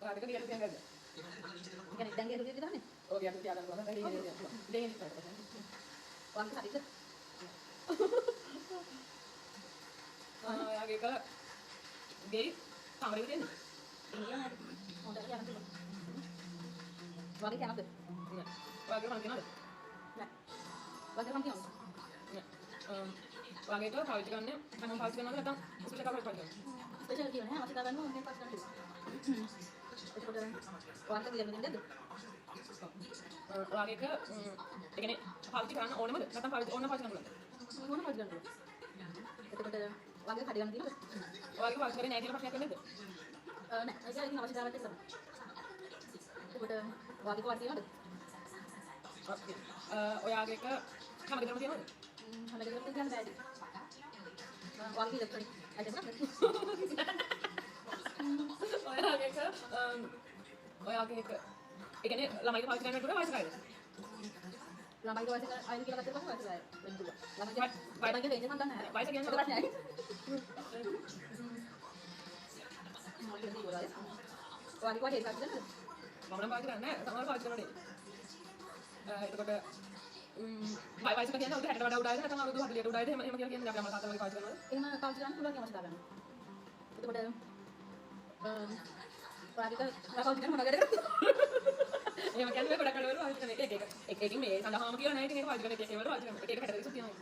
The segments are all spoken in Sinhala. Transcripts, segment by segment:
ඔයාගේ එක ගියද තියන් ගද්ද? ඒ කියන්නේ දැන් ගියද කියලා තහනේ. ඔව්, ගියද තියාගන්න පුළුවන්. දැන් ගියද තියන්න පුළුවන්. දැන් ඉන්නේ. ඔයාගේ හරිද? ඔයාගේ එක ගෙයි කාමරේක තියෙන්නේ. හොඳට කියන්න පුළුවන්. ඔයාගේ කැමතිද? නෑ. ඔයාගේ කන තියනවද? නෑ. ඔයාගේ කන තියනවද? නෑ. ඔයාගේ එක පාවිච්චි කරන්නේ හැමෝම පාවිච්චි කරනවද නැත්නම් ස්පෙෂල් එකක් පාවිච්චි කරනවද? ස්පෙෂල් කියන නෑ, අවශ්‍යතාව ගන්න ඕනේ පාවිච්චි කරන්න. එතකොට ඔයාලට කියන්න දෙන්නද? ඔයාගේ එක ඒ කියන්නේ පාවිච්චි කරන්න ඕනෙමද නැත්නම් පාවිච්චි ඕන නම් පාවිච්චි කරන්න පුළුවන්ද? ඕන පාවිච්චි කරන්න පුළුවන්. එතකොට ඔයාගේ කඩ ගන්න තියෙනවද? ඔයාගේ පාවිච්චි කරේ නෑ කියලා ප්‍රශ්නයක් නැද්ද? නෑ. ඒක ඉතින් අවශ්‍යතාවයක් එක්ක තමයි. එතකොට ඔයාගේ කොහොමද තියෙනවද? ඔයාගේ එක හැම ගෙදරම තියෙනවද? හැම ගෙදරම තියන්න බෑ. ඔයාගේ ඉලෙක්ට්‍රොනික අයිටම් එකක්. ඔයාගේ එක ඔයාගේ එක ඒ කියන්නේ ළමයිට පාවිච්චි කරන්න පුළුවන් වයසක අයද? ළමයිට වයසක අයද කියලා ගත්තට පස්සේ වයසක අය වෙන්න පුළුවන්. ළමයිගේ ළමයිගේ රේන්ජ් එක මන් දන්නේ නැහැ. වයස කියන්නේ ප්‍රශ්නයක්. ඔයාගේ කොහේ පාවිච්චි කරනවද? මම නම් පාවිච්චි කරන්නේ නැහැ. සමහරව පාවිච්චි කරනවා. එතකොට වයසක කියන්නේ අවුරුදු 60ට වඩා උඩ අයද නැත්නම් අවුරුදු 40ට උඩ අයද එහෙම එහෙම කියලා කියන්නේ අපි අම්මලා තාත්තලා වගේ පාවිච්චි කරනවද? එහෙම පාවිච්චි කරන්න පුළුවන් අවස්ථාවක් ගන්න. එතකොට ඔයාගේ ඔයා පාවිච්චි කරන මොනවද කරන්නේ? එහෙම කියන්නේ ගොඩක් අඩුවල පාවිච්චි කරන එක එක එක එකකින් මේ සඳහාම කියලා නෑ. ඉතින් ඒක පාවිච්චි කරන එක එක ඒවල පාවිච්චි කරන එක එක කැටගරිස් තියෙනවා.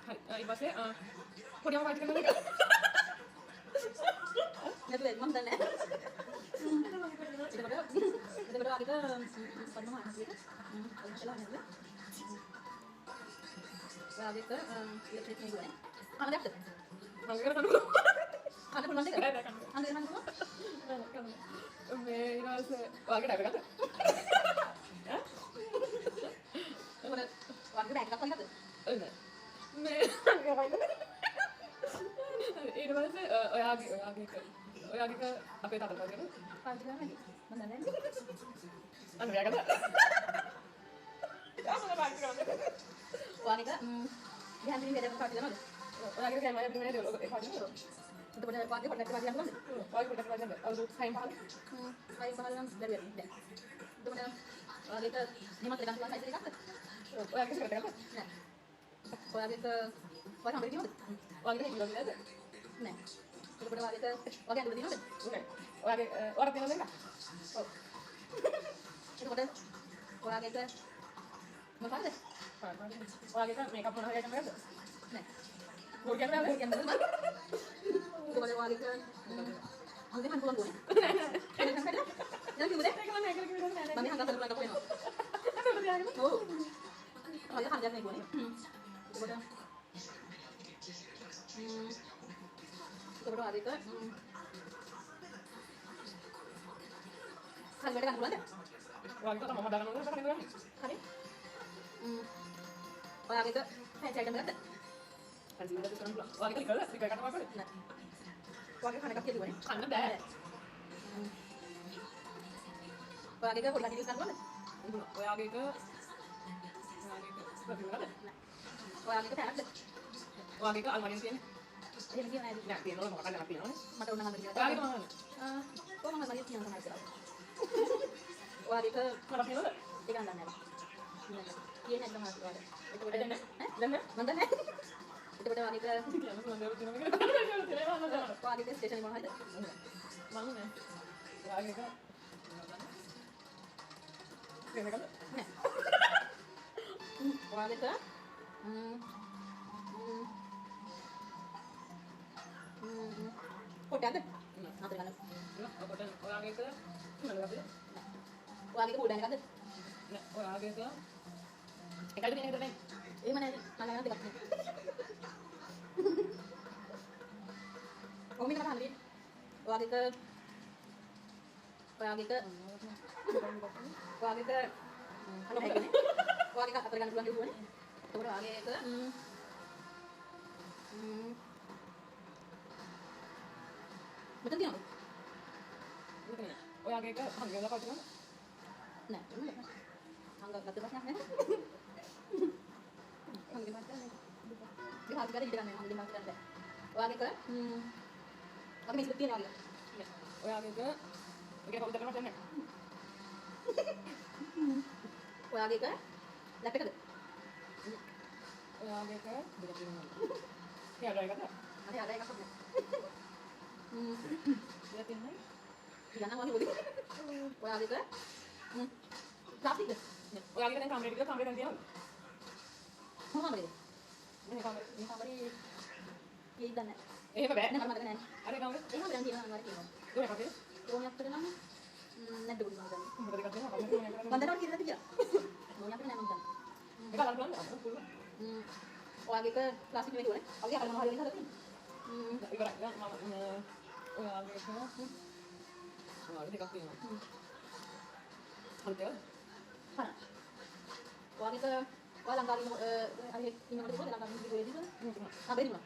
හරි, ඊට පස්සේ පොඩි අම්මා පාවිච්චි කරන එක නැතුව මම දන්නේ නෑ. එතකොට ඔයාගේ පොඩි මම අහන්න එක ඔයාලා නේද? ඔයාගේ ඉලෙක්ට්‍රික් නේ කියන්නේ. කන දෙයක්ද? මම කරන්න පුළුවන්. කන්න පුළුවන් දෙයක්ද? නෑ නෑ, කන්න කන්න දෙයක් පුළුවන්. නෑ නෑ, කන්න. මේ ඊට පස්සේ ඔයාගේ ටයිප් එකක්ද? ඈ? එතකොට ඔයාගේ බෑග් එකක් වගේ නේද? නෑ. මේ ඊට පස්සේ ඔයාගේ ඔයාගේ එක ඔයාගේ එක අපේ තාත්තා පාවිච්චි කරනවද? පාවිච්චි කරන්නේ නැහැ. මම දන්නේ නැහැ. අන්න ඔයාගේද? යා මම පාවිච්චි කරන්නේ. ඔයාගේ එක ගහන් පිළිම වැඩක් පාවිච්චි කරනවද? ඔයාගේ කෑම අය පිළිම නේද? ඔය පාවිච්චි කරනවද? එතකොට ඔයාගේ පොඩ්ඩක් පාවිච්චි කරන්න පුළුවන්ද? ඔයාගේ පොඩ්ඩක් පාවිච්චි කරන්න. අවුරුදු 6න් පහළ. 6න් පහළ නම් බැරි වෙන්නේ නෑ. එතකොට ඔයාගේ එක නිමත් ගන්න පුළුවන් සයිස් එකක්ද? ඔයාගේ සිගරට් එකක්ද? නෑ. ඔයාගේ එක ඔයාගේ හම්බෙන්නේ තියෙනවද? ඔයාගේ හිතුවද නේද? නෑ. එතකොට ඔයාගේ එක ඔයාගේ ඇඳුම තියෙනවද? නෑ. ඔයාගේ ඔයාට තියෙනවද නේද? ඔව්. එතකොට ඔයාගේ එක මොකක්ද? ඔයාගේ එක මේකප් මොන හරි අයිටම් එකක්ද? නෑ. බෝඩ් කියන්නේ නේද? කියන්න බැහැ. එතකොට ඔයාගේ එක හොඳේ හන් පුළුවන් ගෝනේ. නෑ නෑ. නෑ කිව්වද? ඒක මම ඒක කිව්වේ නෑ නෑ. මම හංගා කරලා පුළුවන් වෙනවා. ඔව්. ඔයාගේ හංගා නෑ ගෝනේ. එතකොට එතකොට ඔයාගේ එක හරි වැඩ ගන්න පුළුවන්ද? ඔයාගේ එක තමයි හදාගන්න ඕනේ නැහැ නේද? හරි. ඔයාගේ එක ෆැන්සි අයිටම් එකක්ද? ෆැන්සි එකක් කරන්න පුළුවන්. ඔයාගේ එක ලිකර් ලිකර් කන්න පුළුවන්. නෑ. ඔයාගේ කන එකක් කියලා කිව්වනේ. කන්න බෑ. ඔයාගේ එක පොඩ්ඩක් යූස් කරන්න පුළුවන්ද? ඔයාගේ එක ඔයාගේ එක පර්ෆියුම් එකක්ද? නෑ. ඔයාගේ එක පෑනක්ද? ඔයාගේ එක අල්මාරියෙන් තියෙන්නේ. එහෙම කියව නෑ. නෑ, තියෙනවා මොකක්ද නැක් තියෙනවනේ. මට ඕන නම් කියලා. ඔයාගේ මම කොහොමද මගේ තියෙන තමයි කරන්නේ. ඔයාගේ එක මට තියෙනවද? ඒක නම් දන්නේ නෑ. කියන්නේ නැත්නම් ඔයාලට. එතකොට දැන් නෑ. දැන් නෑ. මන් දන්නේ නෑ. එතකොට ඔයාගේ එක කියන්න පුළුවන් දේවල් තියෙනවා මේක. ඔයාගේ එක ස්ටේෂන් මොනවා හරිද? මං නෑ. ඔයාගේ එක වෙන එකද? නෑ. ඔයාගේ එක පොට්ටයක්ද? නෑ. අතර ගන්න. නෑ, පොට්ටයක්. ඔයාගේ එක මොනවද? නෑ. ඔයාගේ එක පොඩ්ඩක් එකක්ද? නෑ. ඔයාගේ එක එකයිද තියෙන එකද නෑ? එහෙම නෑ. මම ළඟ දෙකක් තියෙනවා. කොහොමද මට අහන්නේ? ඔයාගේ එක ඔයාගේ එක ඔයාගේ එක හලෝ කියන්නේ. ඔයාගේ එක අතර ගන්න පුළුවන් කිව්වනේ. එතකොට ඔයාගේ එක මෙතන තියෙනවද? මෙතන නෑ. ඔයාගේ එක හංගලා පාවිච්චි කරනවද? නෑ. හංගා ගත්ත ප්‍රශ්නයක් නෑ. හංගලා පාවිච්චි කරන්නේ. ඒක පාවිච්චි කරලා ඉඳ ගන්න හංගලා පාවිච්චි කරන්න බෑ. ඔයාගේ එක ඔයාගේ මේක තියෙනවා වගේ. නෑ. ඔයාගේ එක ඒක කවුද කරන්නේ නැහැ. ඔයාගේ එක ලැප් එකද? ඔයාගේ එක දෙකක් තියෙනවා. ඒ අර එකද? අර අර එකක් නෑ. දෙකක් තියෙනවා. කියන්න වගේ පොඩි. ඔයාගේ එක ප්ලාස්ටික්ද? ඔයාගේ දැන් කාමරේට ගිහලා කාමරේ දැන් තියෙනවද? මොන කාමරේද? මේ කාමරේ. මේ කාමරේ කීයක් දන්නේ නැහැ. එහෙම බෑ. නෑ මට මතක නෑ. අර කාමරේ. ඒ කාමරේ දැන් තියෙනවා අනිවාර්යෙන් තියෙනවා. ඒක අපේ. ඕනියක් අපිට නම් නැද්ද පොඩි මම දන්නේ. මොකද දෙකක් තියෙනවා. කාමරේ තියෙනවා. මම දන්නවා කියලා නැති කියලා. ඕනියක් අපිට නෑ මම දන්නේ. ඒක අල්ලන්න පුළුවන්ද? පුළුවන්. ඔයාගේ එක ප්ලාස්ටික් නෙමෙයි කිව්වනේ. ඔයාගේ අර මොනවා හරි වෙන හදලා තියෙන්නේ. ඉවරයි. දැන් මම ඔයාගේ එක ඔයාගේ දෙකක් තියෙනවා. අනිත් ඒවාද? හරි. ඔයාගේ එක ඔයා ලංකාවේ ඉන්න අර ඉන්නකොට තිබුණාද ලංකාවේ ඉන්න කොහෙද තිබුණාද? ආ බැරි වුණා.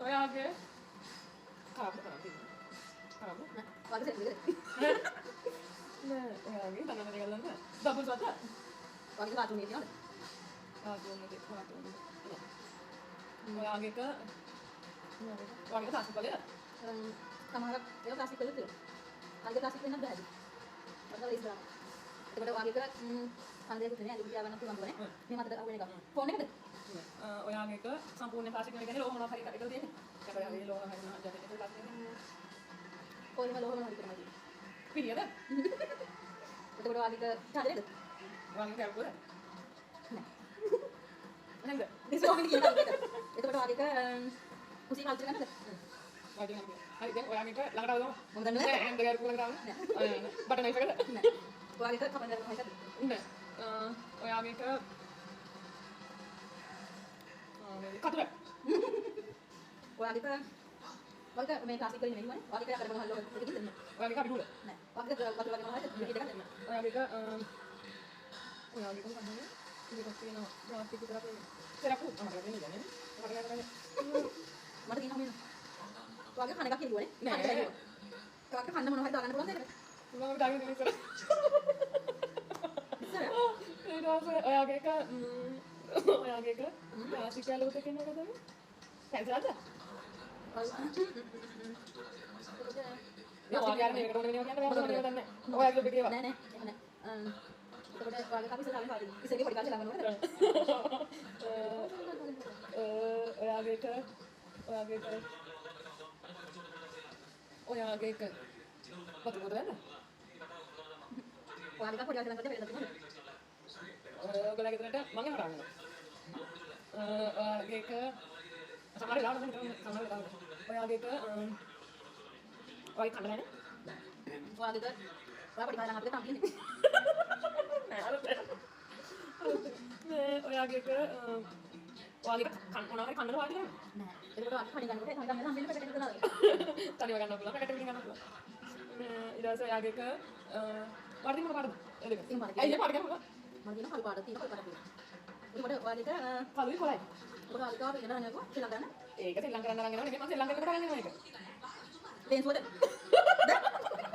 ඔයාගේ කරාබ කරා තියෙනවා. කරාබ? නෑ. ඔයාගේ සෙට් එකද? නෑ ඔයාගේ තනන දෙයක් ගන්න. ඩබල් සත. ඔයාගේ කාටුන් එකේ තියෙනවද? කාටුන් එකේ කාටුන්. ඔයාගේ එක ඔයාගේ තාස්සික් වලද? සමහරක් ඒවා ප්ලාස්ටික් වල තියෙනවා. අනික ප්ලාස්ටික් වෙන්නත් බෑ. මට ලේසි කරන්න. එතකොට ඔයාගේ එක කන දෙයක් නෙමෙයි අඳුර තියාගන්න පුළුවන් නේ. මේ මතට අහු වෙන එක. ෆෝන් එකද? ඔයාගේ එක සම්පූර්ණ ප්ලාස්ටික් නෙවෙයි කියන්නේ ලෝහ මොනවා හරි එකක් තියෙන්නේ. ඒක ඔයාගේ ලෝහ හරි මොනවා හරි එකක් ප්ලාස්ටික් නෙවෙයි. කොහෙම ලෝහ මොනවා හරි තමයි. පිළියද? එතකොට ඔයාගේ එක චාර්ජරේද? ඔයාගේ කැපුවද? නෑ. නේද? ඩිස්කවර් කියන එක. එතකොට ඔයාගේ එක කුසී පාවිච්චි කරන්නද? පාවිච්චි කරන්න. හරි දැන් ඔයාගේ එක ළඟට ආවද? මම දන්නේ නෑ. නෑ දෙක ළඟට ආවද? නෑ. බටන් නයිෆ් එකද? නෑ. ඔයාගේ එක කපන්න ගන්න හොයද? නෑ. ඔයාගේ එක කතුර. ඔයාගේ එක ඔයාගේ මේ ප්ලාස්ටික් වලින් නෙමෙයි වනේ. ඔයාගේ එක අර මොනවා හරි ලෝක එකකින්ද? ඔයාගේ එක අඩුවද? නෑ. ඔයාගේ එක වතුර වගේ මොනවා හරිද? මේක දෙකද? ඔයාගේ එක ඔයාගේ එක මොකද්ද? මේකක් තියෙනවා. ප්ලාස්ටික් විතරක් නෙමෙයි. සෙරප්පු. මට දෙන්නේ නෑ. මට ගන්න. මට තියෙනවා මෙන්න. ඔයාගේ කන එකක් කියලා කිව්වනේ. නෑ. ඔයාගේ කන්න මොනවා හරි දාගන්න පුළුවන්ද ඒකට? මම දාගෙන ඉන්නේ ඉස්සර. ඉස්සර? ඊට පස්සේ ඔයාගේ එක ඔයාගේ එක ප්ලාස්ටික් කෑල්ල උතේ කියන එකද? පැන්සලද? නෑ ඔයාගේ අර මේකට ඕන වෙනවා කියන්න බෑ මම දන්නේ නෑ. ඔයාගේ ලොබ් එකේ ඒවා. නෑ නෑ එහෙම නෑ. එතකොට ඔයාගේ කපි ඉස්සර දාගෙන පාවිච්චි. ඉස්සරගේ පොඩි කාලේ ළඟ නේද? ඔයාගේ එක ඔයාගේ එක ඔයාගේ එක වතුර බෝතලයක්ද? ඔයාගේ එක පොඩි කාලේ ළඟ වෙලා තිබුණාද? ඔයගොල්ලෝ ගෙදරට මං යනවා රාමන. ඔයාගේ එක සමහර වෙලාවට මම හිතන්නේ සමහර වෙලාවට ඔයාගේ එක ඔයාගේ කන්න නෑනේ? ඔයාගේ එක ඔයා පොඩි කාලේ ළඟ අපිට තම් තියෙන්නේ. නෑ අර නෑ ඔයාගේ එක ඔයාගේ කන්න මොනවා හරි කන්නද වාඩි කරන්නේ? නෑ. එතකොට ඔයාගේ කණේ ගන්නකොට තනි ගන්න හම්බෙන්න පැකට් එකක් දාලා. තනිව ගන්න පුළුවන් පැකට් එකකින් ගන්න පුළුවන්. නෑ ඊට පස්සේ ඔයාගේ එක පාට මොන පාටද? ඒ දෙක. තියෙන පාට. ඇයි ඒ පාට ගන්න පුළුවන්? මම කියන කළු පාට තියෙන කළු පාටක් තියෙනවා. එතකොට ඔයාගේ එක කළුයි කොළයි. එතකොට ඔයාගේ කාපේ ඉඳලා නේද සෙල්ලම් කරන්න? ඒක සෙල්ලම් කරන්න අරන් එනවා නෙමෙයි මම සෙල්ලම් කරනකොට අරන් එනවා ඒක. ලේන්ස් වල.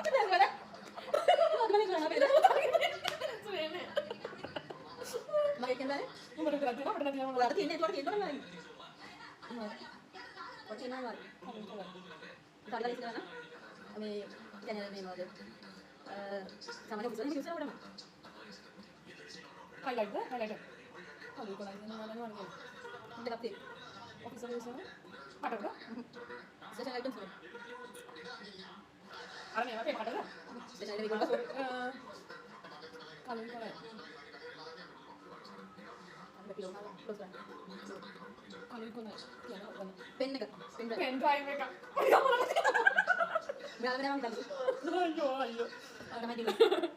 ලේන්ස් වල. ඔයාගේ ලේන්ස් වල අපේ. සුවේ නෑ. මගේ කියන්නේ උඹට විතරක් තියෙනවා මට නැති ඔයාට තියෙන්නේ ඒකට තියෙන්න ඕනේ නේද? ඔය තියෙනවා වගේ. කළුයි කොළයි. කාඩ් ගාලා ඉස්සරහ මේ කියන්නේ මේ මොකද? සාමාන්‍ය ඔෆිස් වල යූස් කරනවා. හයිලයිට්ද? හයිලයිටර්. කළුයි කොළයි කියන මම දන්නවා නේද? දෙකක් තියෙනවා. ඔෆිස් වල යූස් කරන කටද? ස්පෙෂල් අයිටම්ස් වල. අර මේවා අපේ කටද? ස්පෙෂල් අයිටම් එක කළුයි කොළයි. අපි ලෝකා ක්ලෝස් කරන්න. කළුයි කොළයි කියනවා ඔතන. පෙන් එක. පෙන් ඩ්‍රයිව්. පෙන් ඩ්‍රයිව් එක. මෙයාලා වෙනම හිතන්නේ. අයියෝ අයියෝ. තමයි තියෙන්නේ.